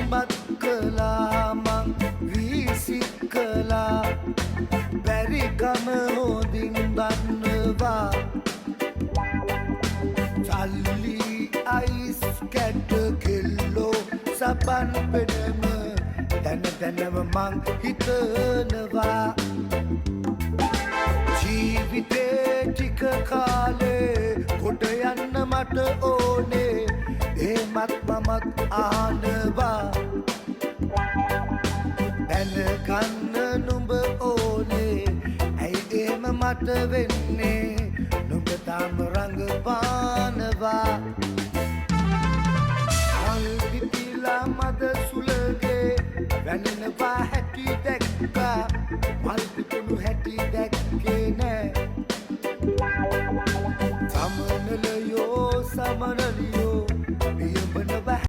නුඹත් කළා මං වීසි කළා. බැරිකම හොඳින් දන්නවා. සල්ලි අයිස් කැට කෙල්ලෝ සබන් පෙනම දැන දැනම මං හිතනවා. ජීවිතේ ටික කාලේ කොට යන්න මට ඕනේ. ඒමත් මමත් ආනවා. දැනගන්න නුඹ ඕනේ. ඇයි එහෙම මට වෙන්නේ? නුඹ තාම රඟපානවා. මල් පිපිලා මද සුළගේ වැනෙනවා හැටි දැක්කා. මල් පිපුණු හැටි දැක්කා.